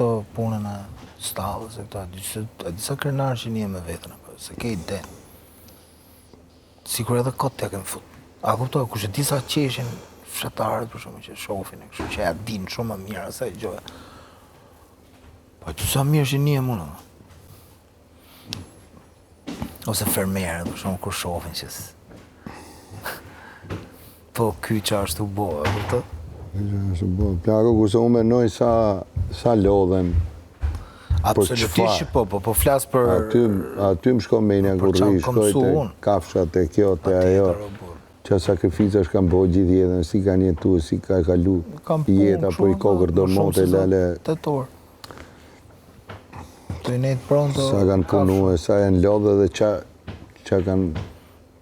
këto punën e stallës e këto, a di se a di sa krenar që ndihem me veten apo, s'e ke ide. Sikur edhe kot t'ia kem fut. A kupton, kush e di sa qeshin fshatarët për shembull që shohin e kështu që ja dinë shumë më mirë asaj gjëje. Po ti sa mirë që ndihem unë. Ose fermerët, për shembull kur shohin që Po ky ça është tu bo, e kupton? Është bo, plako, kurse unë mendoj sa, sa lodhen, Absolutisht që po, po, po flas për... Aty, aty më shkon menja kur rri, shkoj te kafsha, te kjo, te ajo. Ça sakrificash kanë bo gjithë jetën, si kanë jetu, si ka kalu jeta për i kokërr domote, lale... Tetor. Të i nejtë pronto... Sa kanë punu e, sa janë lodhë dhe ça, ça kanë...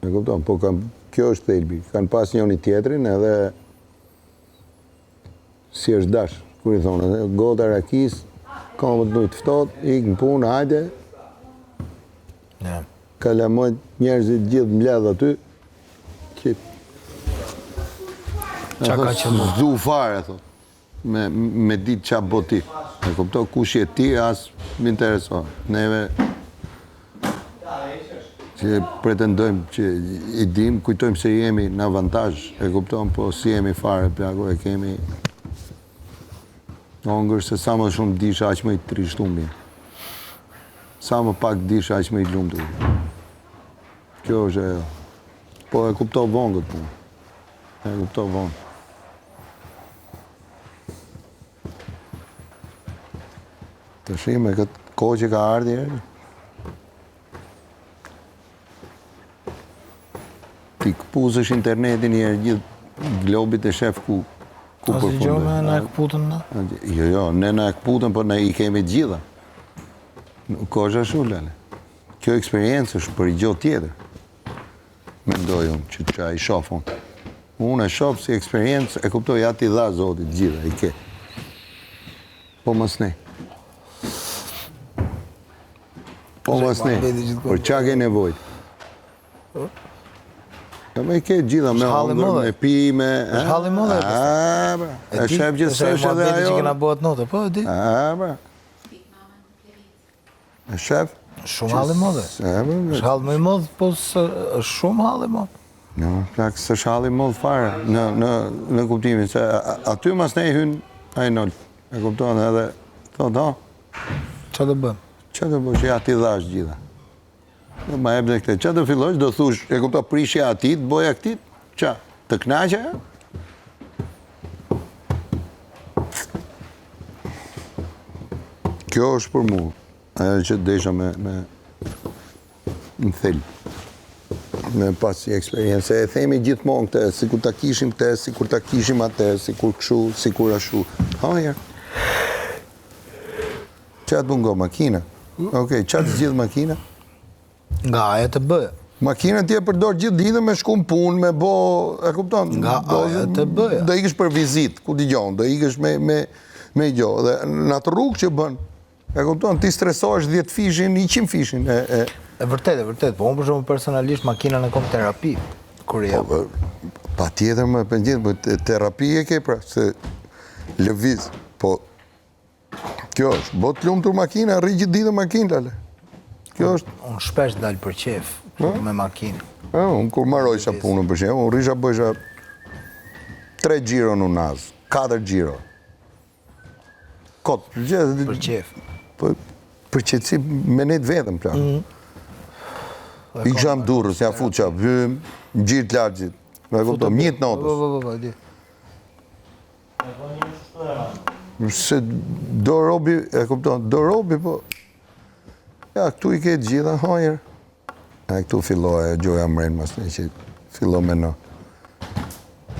E kupton, po kam, kjo është thelbi. Kanë pas njëri tjetrin edhe si është dash, kur i thonë, gota rakis, komët në ujë të ftohtë, ik në punë, hajde. Ne. Kalamojt njerëzit gjithë mbledh aty. Që Ça ka qëllu? S'du fare, thot. Me, me ditë ça bo ti. E kupton, kush je ti, as më intereson. Neve që pretendojmë që i dim, kujtojmë se jemi në avantazh, e kupton, po s'jemi fare, plako, e kemi hongër se sa më shumë dish, aq më i trishtum je. Sa më pak dish, aq më i lumtur. Kjo është ajo. Po e kupto vonë këtë punë. E kupto vonë. Tashi me këtë kohë që ka ardhë njeri, ti këpusësh internetin një herë gjithë globit e shef ku ku përfundoi. Asgjë me na e këputën na? Jo, jo, ne na e këputën, po ne i kemi të gjitha. Nuk është ashtu, lale. Kjo eksperiencë është për gjë tjetër. Mendoj unë, që që i shof unë. Unë e shof si eksperiencë, e kuptoj, ja t'i dha Zoti të gjitha, i ke. Po mos ne. Po mos ne. Për ça ke nevojë? Ja me ke gjitha, me hongër, me pi, me... Është halli i madh e A, pra. E shef që s'është edhe ajo. që kena bëhet note, po e di. A, pra. E shef? Shumë hall i madh. Është hall më i madh, po është shumë hall i madh. Jo, plak, s'është hall i madh fare, në, në, në kuptimin, se aty mas ne hyn ai nol, e kupton edhe, thot, ha? Ça të bëjmë? Ça të bëjmë, që ja t'i dhash gjitha. Dhe ma jep dhe këtë, ça të fillosh, do thush, e kupton, prishja atij, të boja këtij, ça, të kënaqe? Kjo është për mu, ajo që desha me, me në thelb, me pas si eksperiencë, e themi gjithmonë këtë, sikur ta kishim këtë, sikur ta kishim atë, sikur kështu, sikur ashtu. Ha, ja. Ça të mungon makina? Okej, ça të zgjidh makina? Nga A-ja te B-ja. Makinën ti e përdor gjithë ditën me shku në punë, me bo, e kupton? Nga A-ja te B-ja. Do ikësh për vizitë, ku dëgjon, do ikësh me me me gjë dhe në atë rrugë që bën, e kupton, ti stresohesh 10 fishin, 100 fishin e e E vërtetë, e vërtetë, po unë për shembull personalisht makinën e kam terapi kur jam. Po, patjetër më për gjithë, po terapi e ke pra, se lëviz, po Kjo është, bo të lumtur makina, rri gjithë ditën makinë, lale. Kjo është... Unë shpesh dal për qef, me makinë. Unë kur marojsha punën për qef, unë rrisha bëjsha tre xhiro në unazë, katër xhiro. Kot, gjithë... Për qef. Po, për qetësi me nejt vetëm, plak. Mm -hmm. Iksha në Durrës, ja futsha, vym, në gji të Lalzit. Me kupto, një të natës. Po, po, po, po, di. Se do robi, e kupton, do robi, po... Ja, këtu i ke të gjitha, hajër. E këtu filloi gjoja mrenë, mas një që fillo me në.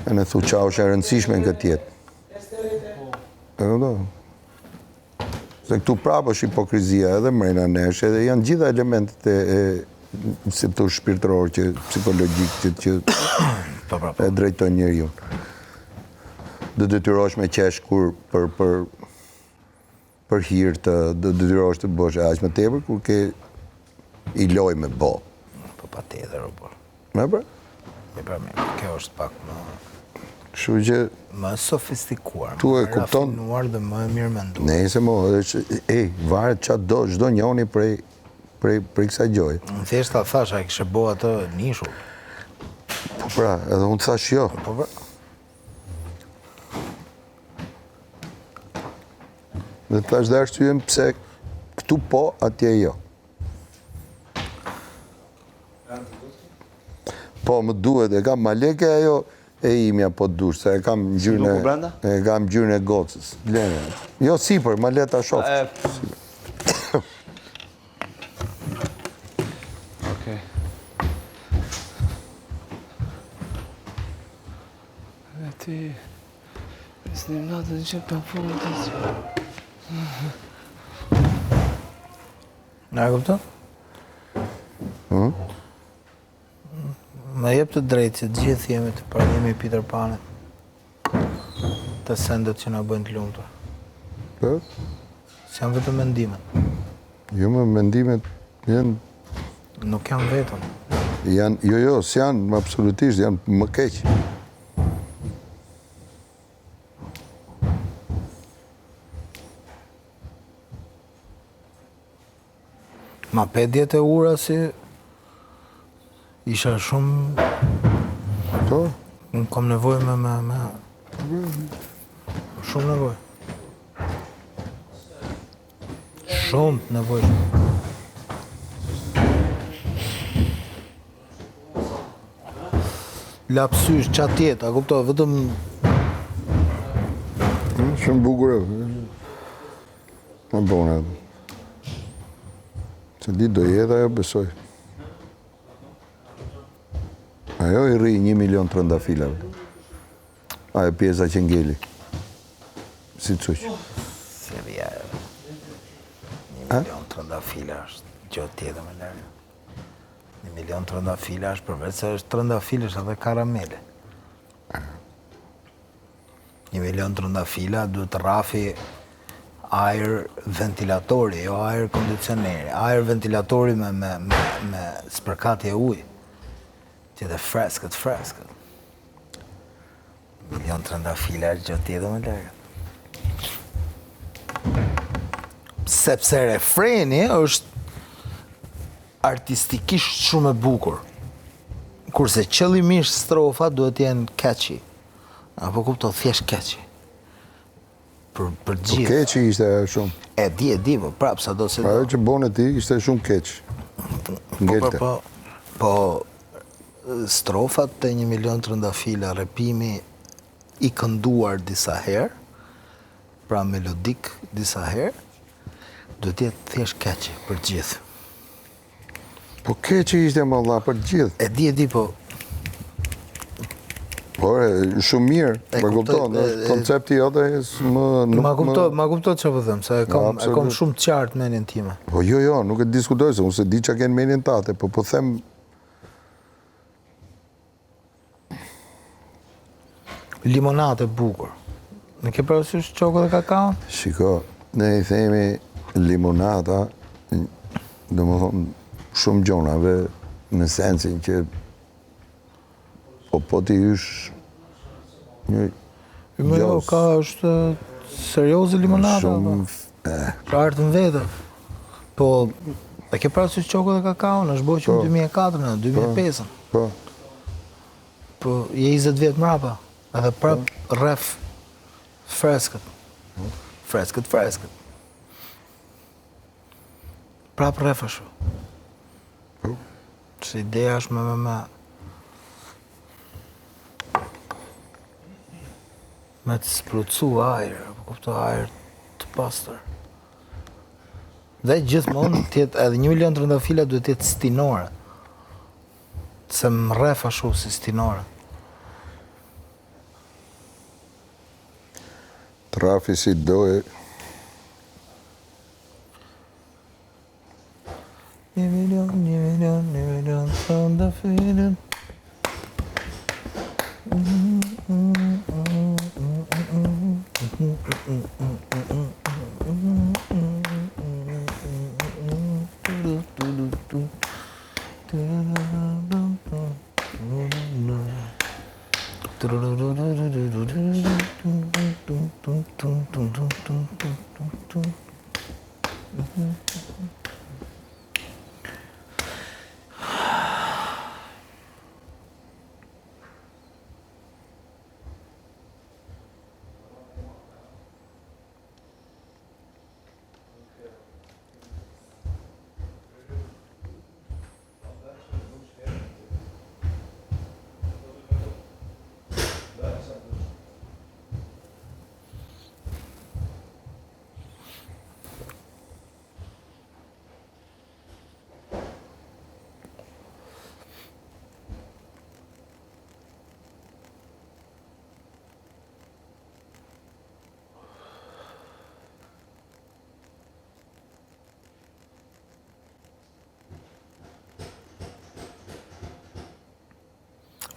E në thu ça është e rëndësishme në këtë jetë. E kupton? Se këtu prapë është hipokrizia edhe mrena nesh, edhe janë gjitha elementet e, e si të shpirtëror që psikologjik që, që po, po, po. e drejtojnë njeriun. Do detyrohesh me qesh kur për për për hir të do detyrohesh të bësh aq më tepër kur ke i loj me bo. Po patjetër, po. Me pra? Me pra, me, kjo është pak më... Kështu që më e sofistikuar, më e rafinuar dhe më e mirëmenduar. Nejse mo, është, ej, varet ça do çdo njoni prej prej prej kësaj gjoje. Unë thjesht ta thash, a e kishe bo atë në ishull. Po pra, edhe unë të thash jo. Po pra. Dhe të thash dhe arsyen pse këtu po, atje jo. Po, më duhet, e kam ma leke ajo e imja po të dush, se e kam ngjyrën e, e kam ngjyrën e gocës. Lene. Jo, sipër, ma le ta shoh. Okej. Dhe ti, Prisnim natën që ta fundit. Na e kupton? Hmm? Më jep të drejtë që të gjithë jemi të parë, jemi Peter Panit. Të sendet që na bëjnë të lumtur. Po? S'janë vetëm mendimet. Jo, më mendimet janë... Nuk janë vetëm. Janë, jo, jo, s'janë, absolutisht, janë më keq. Ma pe dje te ura si isha shumë Po? Unë kam nevojë me me me shumë nevojë. Shumë të nevojshme. Lapsysh, ça tjetë, a kupto, vetëm... Hmm, shumë bukur e. Në bone. Se di do jetë ajo, besoj. Ajo i rri një milion trëndafilave. Ajo pjesa që ngeli. Si cuq. Si rri ajo. Një milion trëndafila është gjë tjetër me lërë. Një milion trëndafila është përveç se është trëndafil është edhe karamele. Një milion trëndafila duhet të rrafi ajër ventilatori, jo ajër kondicioneri. Ajër ventilatori me, me, me, me spërkatje ujë. Që të freskët, freskët. Milion trëndafila është gjë tjetër më lërë. Sepse refreni është artistikisht shumë e bukur. Kurse qëllimisht strofa duhet të jenë catchy. Apo kupto, thjesht catchy. Për për të po gjithë. Po catchy ishte ajo shumë. E di, e di, po prap sado se do. Ajo që bone ti ishte shumë catchy. Po, po, po, po strofat te një milion trëndafila repimi i kënduar disa herë, pra melodik disa herë, duhet të jetë thjesht catchy për të gjithë. Po catchy ishte më vlla për të gjithë. E di, e di, po Po, shumë mirë, më kupton, është koncepti jote më nuk ma kupto, ma kupto çfarë po them, se e kam e kam shumë të qartë mendjen time. Po jo, jo, nuk e diskutoj se unë s'e di çka ke në mendjen tate, po po them Limonatë e bukur. Në ke parasysh qoko dhe kakao? Shiko, ne i themi limonata, domethënë shumë gjonave në sensin që po po ti hysh një Më jo, ka është serioze limonata. Shumë eh. Ka art në vete. Po e ke parasysh qoko dhe kakao, është bërë që në 2004, në 2005. Po. Po je 20 vjet mrapa, edhe prap po. rref freskët. Freskët, freskët. Prap rref ashtu. Po. Se ideja është me me me me të sprucu ajër, apo kupto ajër të pastër. Dhe gjithmonë të jetë edhe një milion trëndafila duhet të jetë stinore. Se më rref ashtu si stinore. Trafi si doje. Një milion, një milion, një milion trëndafila.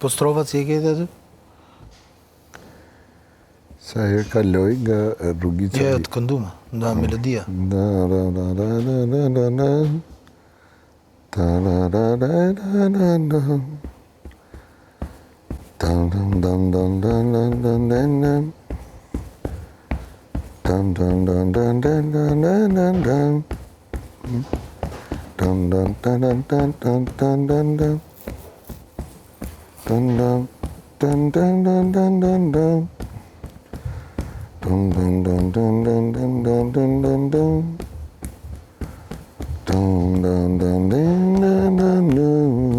Po strofat si e ke aty? Sa herë kaloj nga rrugica. Jo, jo, të këndume, nga mm. melodia. Da da da da da da da da. Da da da da da da da. Dam dam dam dam dam dam dam dam dam. Dam dam dam dam dam dam dam dam dam. Dam dam dam dam dam dam dam dam dam. Dam dam dam dam dam dam dam dam. Dam dam dam dam dam dam dam dam dam dam. Dam dam dam dam dam dam dam.